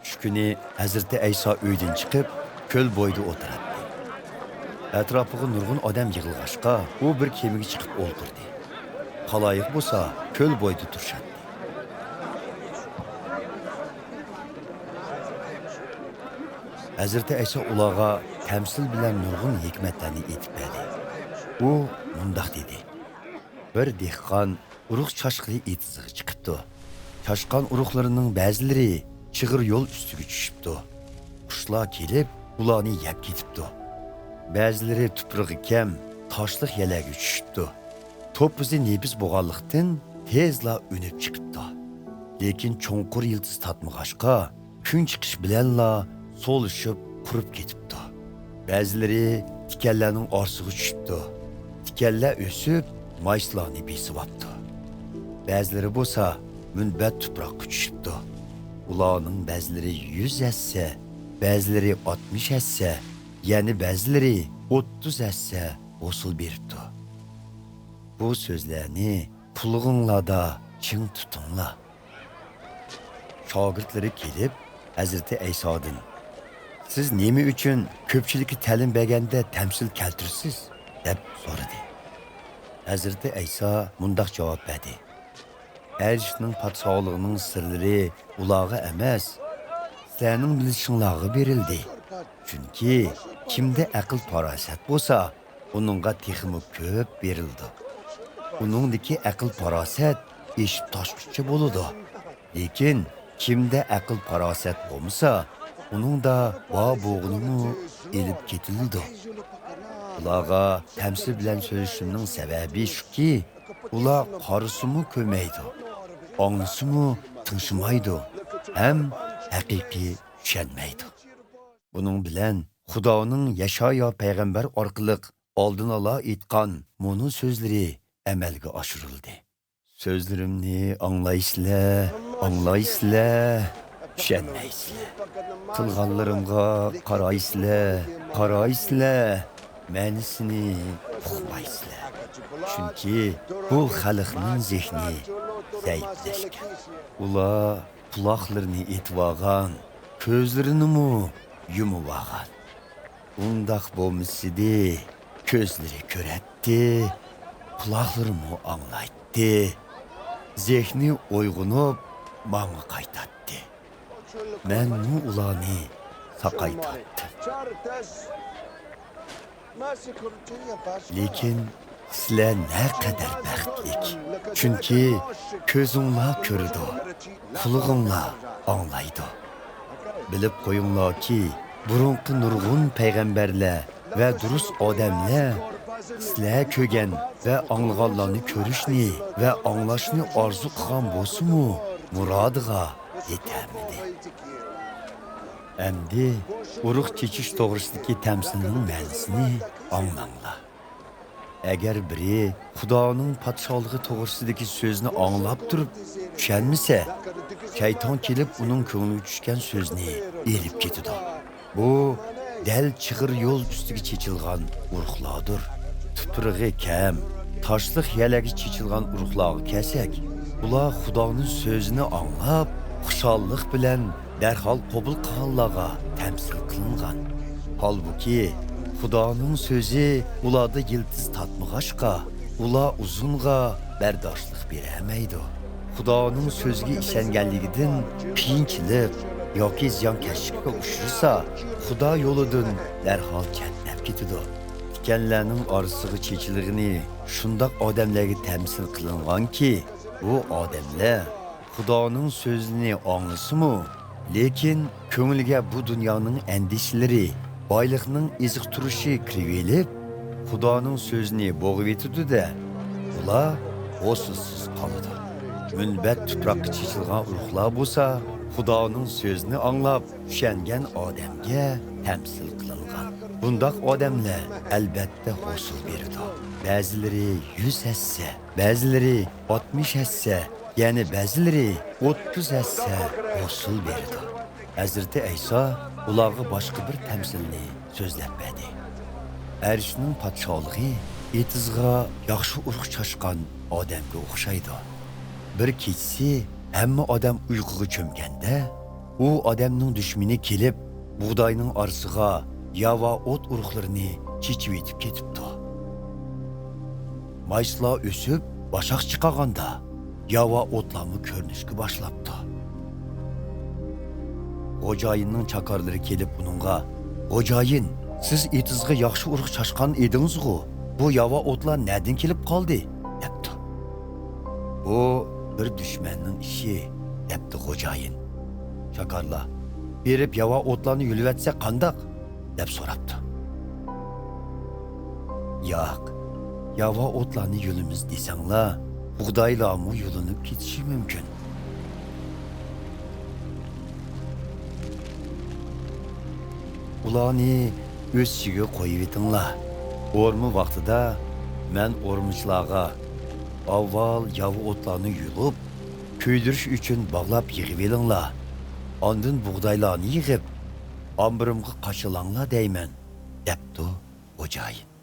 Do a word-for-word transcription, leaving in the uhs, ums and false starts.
شۇ كۈنى ھەزرىتى ئەيسا ئۆيدىن چىقىپ، كۆل بويىدا ئولتۇراتتى. ئەتراپىغا نۇرغۇن ئادەم يىغىلغاچقا، ئۇ بىر كېمىگە چىقىپ ئولتۇردى. خالايىق بولسا كۆل بويىدا تۇرۇشاتتى. ھەزرىتى ئەيسا ئۇلارغا تەمسىل بىلەن نۇرغۇن ھېكمەتلەرنى ئېيتىپ بەردى. ئۇ مۇنداق دېدى: بىر دېھقان ئۇرۇق چاشقىلى ئېتىزىغا چىقىپتۇ. چاشقان ئۇرۇقلىرىنىڭ بەزىلىرى چىغىر يول ئۈستىگە چۈشۈپتۇ. قۇشلار كېلىپ، ئۇلارنى يەپ كېتىپتۇ. بەزىلىرى تۇپرىقى كەم، تاشلىق يەرلەرگە چۈشۈپتۇ. توپىسى نېپىز بولغانلىقتىن، تېزلا ئۈنۈپ چىقىپتۇ. لېكىن چوڭقۇر يىلتىز تارتمىغاچقا، كۈن چىقىش بىلەنلا سولىشىپ قۇرۇپ كېتىپتۇ. بەزىلىرى تىكەنلەرنىڭ ئارىسىغا چۈشۈپتۇ. تىكەنلەر ئۆسۈپ، مايسىلارنى بېسىۋاپتۇ. بەزىلىرى بولسا مۇنبەت تۇپراققا چۈشۈپتۇ. ئۇلارنىڭ بەزىلىرى يۈز ھەسسە، بەزىلىرى ئاتمىش ھەسسە، يەنە بەزىلىرى ئوتتۇز ھەسسە ھوسۇل بېرىپتۇ. بۇ سۆزلەرنى قۇلىقىڭلاردا چىڭ تۇتۇڭلار. شاگىرتلىرى كېلىپ، ھەزرىتى ئەيسادىن: «سىز نېمە ئۈچۈن كۆپچىلىككە تەلىم بەرگەندە تەمسىل كەلتۈرىسىز؟» دەپ سورىدى. ھەزرىتى ئەيسا مۇنداق جاۋاب بەردى: «ئەرشنىڭ پادىشاھلىقىنىڭ سىرلىرى ئۇلارغا ئەمەس، سىلەرنىڭ بىلىشىڭلارغا بېرىلدى. چۈنكى كىمدە ئەقىل-پاراسەت بولسا، ئۇنىڭغا تېخىمۇ كۆپ بېرىلىدۇ. ئۇنىڭدىكى ئەقىل-پاراسەت ئېشىپ تاشقۇچە بولىدۇ. لېكىن كىمدە ئەقىل-پاراسەت بولمىسا، ئۇنىڭدا بار بولغىنىمۇ ئېلىپ كېتىلىدۇ.» ئۇلارغا تەمسىل بىلەن سۆزلىشىمنىڭ سەۋەبى شۇكى، ئۇلار قارىسىمۇ كۆرمەيدۇ، ئاڭلىسىمۇ تىڭشىمايدۇ ھەم ھەقىقىي چۈشەنمەيدۇ. بۇنىڭ بىلەن خۇدانىڭ يەشايا پەيغەمبەر ئارقىلىق ئالدىن ئالا ئېيتقان مۇنۇ سۆزلىرى ئەمەلگە ئاشۇرۇلدى: «سۆزلىرىمنى ئاڭلايسىلەر، ئاڭلايسىلەر، چۈشەنمەيسىلەر. قىلغانلىرىمغا قارايسىلەر، قارايسىلەر، مەنىسىنى ئۇقمايسىلەر. چۈنكى بۇ خەلقنىڭ زېھنى زەئىپلەشكەن. ئۇلار قۇلاقلىرىنى ئېتىۋالغان، كۆزلىرىنىمۇ يۇمۇۋالغان. ئۇنداق بولمىسىدى، كۆزلىرى كۆرەتتى، قۇلاقلىرىمۇ ئاڭلايتتى، زېھنى ئويغىنىپ، ماڭا قايتاتتى. مەنمۇ ئۇلارنى ساقايتاتتىم.» لېكىن سىلەر نەقەدەر بەختلىك، چۈنكى كۆزۈڭلار كۆرىدۇ، قۇلىقىڭلار ئاڭلايدۇ. بىلىپ قويۇڭلاركى، بۇرۇنقى نۇرغۇن پەيغەمبەرلەر ۋە دۇرۇس ئادەملەر سىلەر كۆرگەن ۋە ئاڭلىغانلارنى كۆرۈشنى ۋە ئاڭلاشنى ئارزۇ قىلغان بولسىمۇ، مۇرادىغا يېتەلمىدى. ئەمدى ئۇرۇق چېچىش توغرىسىدىكى تەمسىلنىڭ مەنىسىنى ئاڭلاڭلار. ئەگەر بىرى خۇدانىڭ پادىشاھلىقى توغرىسىدىكى سۆزنى ئاڭلاپ تۇرۇپ چۈشەنمىسە، شەيتان كېلىپ ئۇنىڭ كۆڭلىگە چۈشكەن سۆزنى ئېلىپ كېتىدۇ. بۇ دەل چىغىر يول ئۈستىگە چېچىلغان ئۇرۇقلاردۇر. تۇپرىقى كەم، تاشلىق يەرلەرگە چېچىلغان ئۇرۇقلارغا كەلسەك، ئۇلار خۇدانىڭ سۆزىنى ئاڭلاپ، خۇشاللىق بىلەن دەرھال قوبۇل قىلغانلارغا تەمسىل قىلىنغان. ھالبۇكى، خۇدانىڭ سۆزى ئۇلاردا يىلتىز تارتمىغاچقا، ئۇلار ئۇزۇنغا بەرداشلىق بېرەلمەيدۇ. خۇدانىڭ سۆزىگە ئىشەنگەنلىكىدىن قىيىنچىلىق ياكى زىيانكەشلىككە ئۇچرىسا، خۇدا يولىدىن دەرھال چەتنەپ كېتىدۇ. تىكەنلەرنىڭ ئارىسىغا چېچىلغىنى شۇنداق ئادەملەرگە تەمسىل قىلىنغانكى، بۇ ئادەملەر خۇدانىڭ سۆزىنى ئاڭلىسىمۇ، لېكىن كۆڭلىگە بۇ دۇنيانىڭ ئەندىشىلىرى، بايلىقنىڭ ئېزىقتۇرۇشى كىرىۋېلىپ، خۇدانىڭ سۆزىنى بوغۇۋېتىدۇ-دە، ئۇلار ھوسۇلسىز قالىدۇ. مۇنبەت تۇپراققا چېچىلغان ئۇرۇقلار بولسا، خۇدانىڭ سۆزىنى ئاڭلاپ چۈشەنگەن ئادەمگە تەمسىل قىلىنغان. بۇنداق ئادەملەر، ئەلبەتتە، ھوسۇل بېرىدۇ. بەزىلىرى يۈز ھەسسە، بەزىلىرى ئاتمىش ھەسسە، يەنە بەزىلىرى ئوتتۇز ھەسسە ھوسۇل بېرىدۇ. ھەزرىتى ئەيسا ئۇلارغا باشقا بىر تەمسىلنى سۆزلەپ بەردى. ئەرشنىڭ پادىشاھلىقى ئېتىزغا ياخشى ئۇرۇق چاشقان ئادەمگە ئوخشايدۇ. بىر كېچىسى ھەممە ئادەم ئۇيقۇغا چۆمگەندە، ئۇ ئادەمنىڭ دۈشمىنى كېلىپ، بۇغداينىڭ ئارىسىغا ياۋا ئوت ئۇرۇقلىرىنى چېچىۋېتىپ كېتىپتۇ. مايسىلار ئۆسۈپ، باشاق چىقارغاندا، ياۋا ئوتلارمۇ كۆرۈنۈشكە باشلاپتۇ. خوجايىننىڭ چاكارلىرى كېلىپ ئۇنىڭغا، «خوجايىن، سىز ئېتىزغا ياخشى ئۇرۇق چاچقان ئىدىڭىزغۇ، بۇ ياۋا ئوتلار نەدىن كېلىپ قالدى؟» دەپتۇ. «بۇ بىر دۈشمەننىڭ ئىشى» دەپتۇ خوجايىن. چاكارلار، «بېرىپ ياۋا ئوتلارنى يۇلۇۋەتسەك قانداق؟» دەپ سوراپتۇ. «ياق، ياۋا ئوتلارنى يۇلىمىز دېسەڭلار، بۇغدايلارمۇ يۇلۇنۇپ كېتىشى مۇمكىن. ئۇلارنى ئۆسۈشىگە قويۇۋېتىڭلار. ئورما ۋاقتىدا مەن ئورمىچىلارغا، ئاۋۋال ياۋا ئوتلارنى يۇلۇپ، كۆيدۈرۈش ئۈچۈن باغلاپ يىغىۋېلىڭلار. ئاندىن بۇغدايلارنى يىغىپ، ئامبىرىمغا قاچىلاڭلار دەيمەن» دەپتۇ خوجايىن.